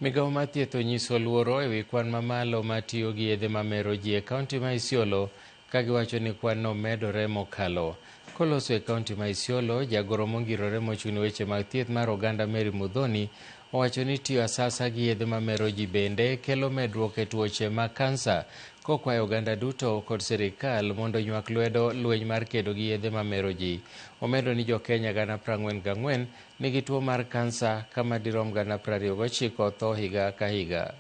Migawo mar thieth onyiso luoro e wi kwan mamalo mar tiyo gi yedhe mamero ji e kaunti ma Isiolo ka giwacho ni kwanno medore mokalo. Koloso e kaunti ma Isiolo, jagoro mongirore mochung' ne weche mag thieth mar oganda Mary Muthoni owacho ni tiyo asasa gi yedhe mamero ji bende kelo medruok e tuoche mag kansa kokwayo oganda duto kod sirikal mondo onywak lwedo lweny mar kedo gi yedhe mamero ji. Omedo ni jo Kenya 44,000 nigi tuo mar kansa kama dirom 29,000 tho higa ka higa.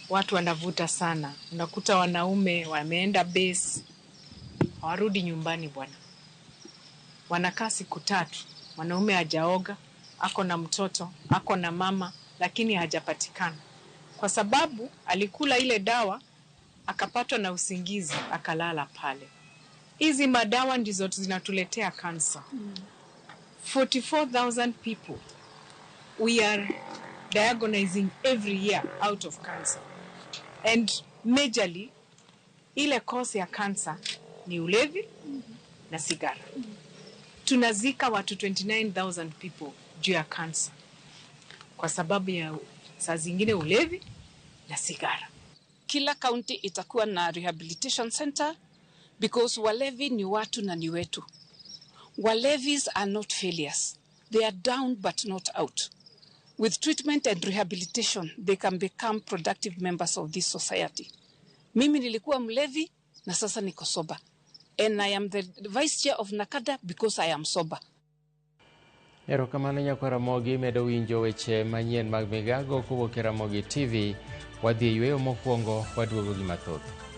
Watu wanavuta sana, unakuta wanaume wameenda base, hawarudi nyumbani bwana, wanakaa siku tatu, mwanaume hajaoga, ako na mtoto, ako na mama, lakini hajapatikana kwa sababu alikula ile dawa akapatwa na usingizi akalala pale. Hizi madawa ndizo zinatuletea kansa. 44,000 people we are diagnosing every year out of cancer. And majorly ile cause ya cancer ni ulevi na sigara. Tunazika watu 29,000 people juu ya cancer kwa sababu ya saa zingine ulevi na sigara. Kila county itakuwa na rehabilitation center because walevi ni watu na ni wetu. Walevis are not failures. They are down but not out. With treatment and rehabilitation, they can become productive members of this society. Mimi nilikuwa mlevi na sasa niko sober. And I am the vice chair of NACADA because I am sober. Erokamano nyakwa Ramogi medo winjo weche manyien mag migago kowuok e Ramogi TV. Wadhi e yweyo mokwongo waduogo gi mathoth.